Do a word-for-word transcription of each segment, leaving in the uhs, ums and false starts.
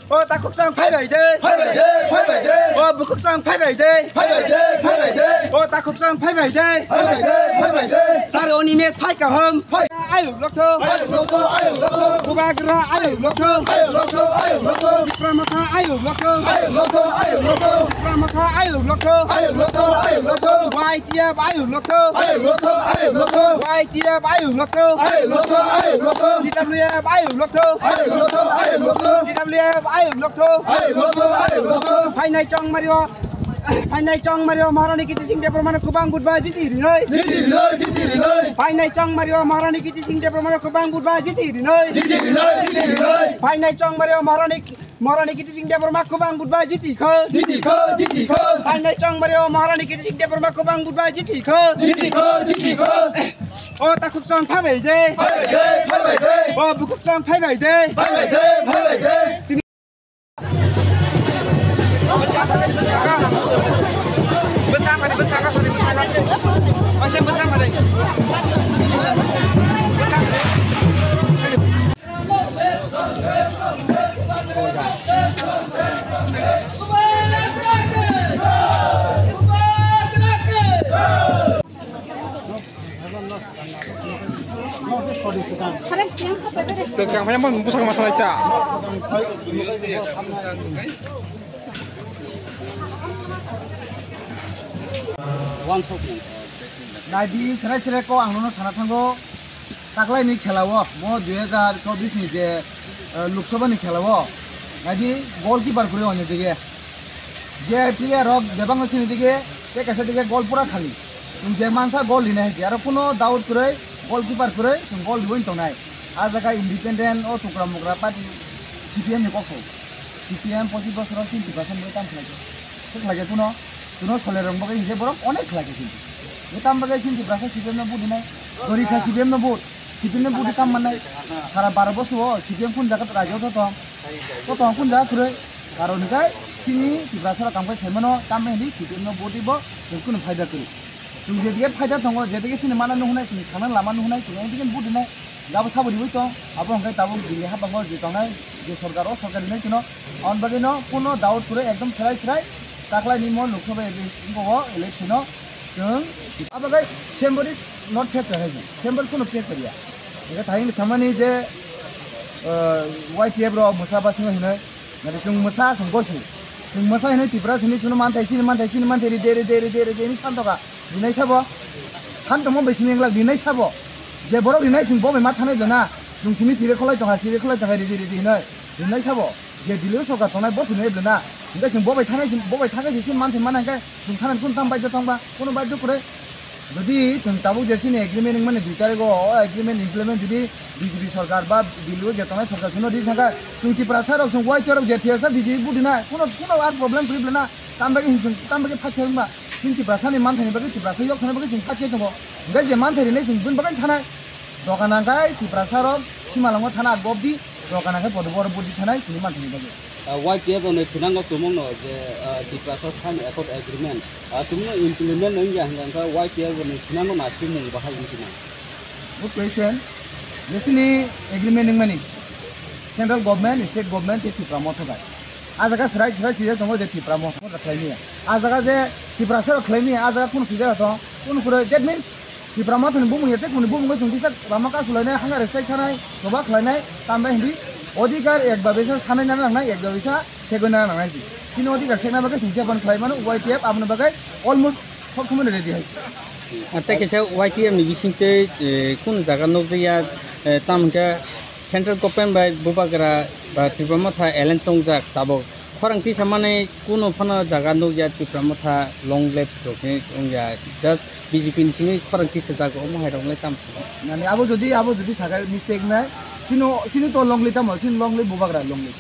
O takhuk chang phai bai de. Phai bai de, phai bai de. O bukhuk chang phai bai de. Phai bai de, phai bai de. O takhuk chang phai bai de. Phai bai de, phai bai de. Sir Animesh phai kaham. Phai. Ayuk lokthok. Ayuk lokthok, ayuk lokthok. Bubagra ayuk lokthok. Ayuk lokthok, ayuk lokthok. Tipra Motha ayuk lokthok. Ayuk lokthok, ayuk lokthok. Tipra Motha ayuk lokthok. Ayuk lokthok, ayuk lokthok. Y T F ayuk lokthok. Ayuk lokthok, ayuk lokthok. Y T F ayuk lokthok. Ayuk lokthok, ayuk lokthok. T W F ayuk lokthok. Ayuk lokthok, ayuk lokthok. T W F ayuk lokthok. Ayuk lokthok, ayuk lokthok. Phainai chongmario, phainai chongmario Maharani Kiti Singh Debbarmano kwbang vote bai jiti rinai. Jiti rinai, jiti rinai. Phainai chongmario Maharani Kiti Singh Debbarmano kwbang vote bai jiti rinai. Jiti rinai, jiti rinai. Phainai chongmario Maharani Maharani Kiti Singh Debbarma kwbang vote bai jiti kho. Jiti kho, jiti kho. Phainai chongmario Maharani Kiti Singh Debbarma kwbang vote bai jiti kho. Jiti kho, jiti kho. O takhuk chang phai bai de. Phai bai de, phai bai de. O bukhuk chang phai bai de. Phai bai de, phai bai de. Tei kang phai bwskango ma salai ta. Naidi, serai serai ko ang nono sana thango. Taklaini khelao, mo dui hajar chobbish ni je, eh, Lok Sabha ni khelao, naidi goalkeeper kwrwi hwnwi dige. Je player rok bebak no sini dige, tei kaisa dige goal pura khali. Chwng je mansa goal rinai hai se, aro kuno doubt kwrwi, goalkeeper kwrwi, chwng goal riwi tongnai. A jaga independent o tukra mukra party C P M ni kok sai. C P M pochis bosor o chini Tiprasa ni tam khlai khe. Khe khlai khe kuno, kuno soler rong bagwi hinkhe borok onek khlai khe chini. Ni tam bagwi chini Tiprasa C P M no vote rinai. Gori kha C P M no vote. C P M no vote kam mannai. Sara baro bosor o C P M kun jaga rajyo to tong. To tong kun jaga kwrwi. Karon hinkhe chini Tiprasa rok kam khai sai mano, tam hinwi C P M no vote bo chwng kunu phaida kwrwi. Chwng jedige phaida tongo, jedige chini mana nuhunai, chini thangna lama nuhunai, chwng engdigi vote rinai. Jabo sabo riwi tong, abo hwnkhe tabuk Delhi habango je tongnai, je sorkar, o sorkar rinai chwngno. Aboni bagwino kuno doubt kwrwi, ekdom swrai swrai taklaini mo Lok Sabha ele-, o election o chwng. Abo bai chamber is not fair hai di. Chamber kuno fair ya. Ega thai ni thamani je, uh, Y T F ro mwsa basing hinoi. Nari chwng mwsa chwng bosi. Chwng mwsa hinoi Tripura sini chwngno manthai, chini manthai, chini manthai ri de, ri de, ri de, ri de, ni santoka. Rinai sabo. San tongmo bai sini englak rinai sabo. Je borok rinai chwng bo bai ma thanai bena. Chwng sini sire kholai tongha, sire kholai tongha, ridi, ridi hinoi. Rinai sabo. Je Delhi o sorkar tongnai bo sini bena. Hingke chwng bo bai thanai, bo bai thanai sini manthai mana hingke chwng thanai kun tam baidyo tongba. Kuno baidyo kore. Jodi chwng tabuk je chini agreement wngmani dui tarikgo, o agreement implement jodi B J P sorkar ba Delhi o je tongnai sorkar chwngno ri thangkha, chwng Tiprasa rok chwng Y T F rok je thiyasa B J P budina, kuno, kuno ar problem kwrwi bena. Tam bagwi hinchung, tam bagwi phaikhe wngba, chini Tiprasani manthani bagwi, Tiprasa yok thani bagwi chwng phaikhe tongo. Hingke je manthai rinai chwng bini bagwi thanai. Dogan hingke Tiprasa rok simalongo thana gobdi, dogan hingke bodo boro budi thanai chini manthani bagwi. Ah, Y T F rokni thinango tumungno je, ah, Tiprasa Sign Accord Agreement, ah, tumungno implement wngya hwnka hwnkhe Y T F rokni thinango na tumung bahai wngkhe na? Good question. Jesini agreement wngmani central government, state government tei Tipra Motha bai. Ah jaga swrai swrai swijak tongo je Tipra Motha khlaimaya. Ah jaga je Tiprasa rok khlaimaya, ah jaga kunu swijak tong, kunu kwrwi. That means Tipra Mothani bumung ya tei kunu bumung chwng tisa lama kasulainai, hanga respect khanai, choba khlainai, tambai hindi odhikar ek babisa sanai nana nangnai, ek babisa segoi nana nangnai di. Chini odhikar segna bagwi chwng jephanu khlai mano, Y T F aboni bagwi almost sob somoi ready hai. Ah, tei kaisa Y T F ni bisingtwi, eh, kunu jaga nukjakya, eh, tamo hwnkhe central government bai bubagra ba Tipra Motha alliance wngjak tabuk. Khorang tisa manwi kunu phano jaga nukya Tipra Motha long live rokni wngya. Just B J P ni simi khorang tisa jaga omo hai rok le tam. Nani abo jodi, abo jodi sakai mistake nai. Chino, chini to long live tamo, chini long live bubagra long live.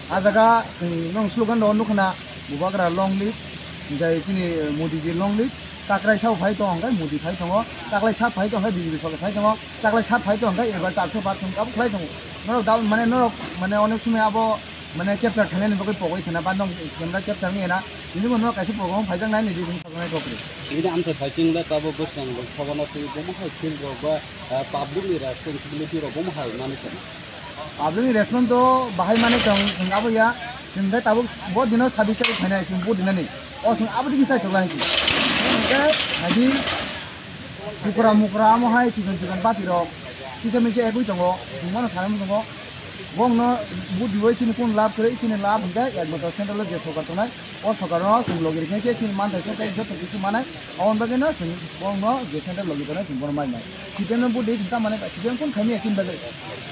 Ah jaga chwng nong slogan rok nukha na bubagra long live. Jai chini Modi ji long live. Taklai sao phai tong hwnkhe Modi phai tongo. Taklai sa phai tong hwnkhe B J P sorkar phai tongo. Taklai sa phai tong hwnkhe ebar charso bar tong abo khlai tongo. Norok da mane norok mane onek somoi abo Mane capture khainani bagwi pogwi khna ba nong camera capture wngya na. Nini bo no kaisa program phaijak nai ni rijing thoknai kokri. Nini amsa saiching le tabo bwswng rok sabana twi bomo hai field rok ba, ah, public ni responsibility rok bomo hai mani khna. Public ni response to bahai mani tong, chwng abo ya, chwng khe tabuk bo dino sabis tarik phainai, chwng vote dinani. O chwng abo digi chai tokla hai chwng. Hwnkhe, nadi, bukra mukra amo hai chikon chikon bati rok, kisa misa egwi tongo, chwng mano sanai tongo. Bongno vote diwi chini kun lab kwrwi, chini lab hwnkhe ekmato central o je sorkar tongnai, o sorkar no chwng logi riknai khe chini manthai se tei joto kisu manai, aboni bagwi no chwng bongno je central logi tongnai chwng bono mai nai. C P M no vote di chwng ta manai, C P M kun khaimya chini bagwi.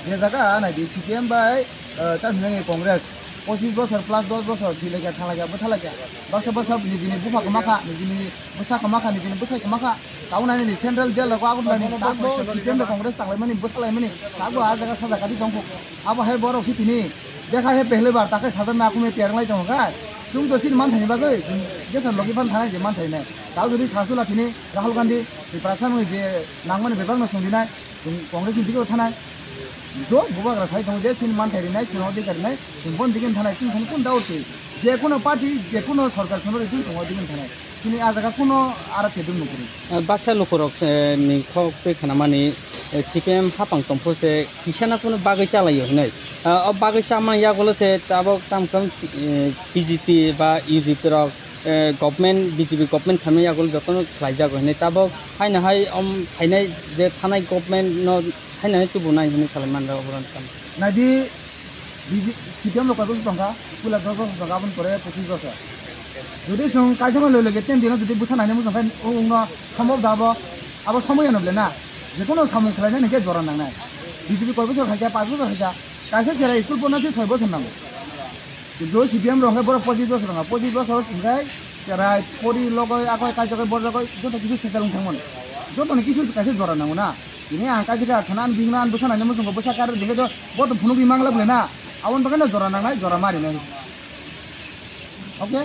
Je jaga nai di C P M bai, eh, ta hwnwi Congress, pochis bosor plus dos bosor thwi laikya, thang laikya, bwtha laikya. Baksa baksa nijini bupha kwma kha, nijini bwsa kwma kha, nijini bwsai kwma kha. Tabuk nai ni central jail rok abo nai ni tabuk C P M bai Congress tanglaimani, bwsalaimani, tabuk a jaga saja kati tongkho. Abo hai borok si tini, dekha he pehle bar, ta khe saja na kume tiyar lai tongo kha. Chwng to chini manthai ni bagwi, chwng jesa logi phan thanai je manthai nai. Tabuk jodi sasula tini Rahul Gandhi, Tiprasa mui je nangmani bebak no songdinai, chwng Congress ni digi o thanai. Jo bubagra sai tongo je chini manthai rinai, chini odhikar rinai, chwng bon digi thanai, chwng thani kun daur twi. Je kuno party, je kuno sorkar sono ri chwng tongo digi thanai. Chini a jaga kuno ara tedung nukuri. Ah, baksa lukurok, eh, ni khok twi khanamani, eh, C P M hapang tongpho se kisana kuno bagwi chalaio hinwi. Ah, o bagwi chamani yagulo se tabok tam kam, eh, B J P ba U J P rok, eh, government, B J P government khaimani yagulo jotono khlaijago hinwi. Tabok haino hai om phainai je thanai government no haino hai tubu nai hinwi salai manrok oborok tamo. Naidi, B J, C P M rok koi bosor tongkha, puila dos bosor tongkha, aboni pore pochis bosor. Jodi chwng kaisa ma loi loi ten dino jodi bwsa naina muchung khai, o wngno sombhob da abo, abo somoy ano ble na. Jekono samung khlainani hwnkhe jora nangnai. B J P koi bosor khaikha, panch bosor khaikha, kaisa chera school porna se soi bosor nango. Kintu C P M rok hwnkhe borok pochis bosor tongkha, pochis bosor hwnkhe cherai, pori, logoi, akoi, kaisokoi, borjagoi, joto kisu settle wng thangmani. Jotoni kisu kaisa jora nango na. Tini ang kaisa khe khana ani bihikno ani bwsa naina muchungo bwsa kar dikhe do bo to phunukgwi mangla bwle na. Aboni bagwi no jora nangnai, jora ma rinai. Okay?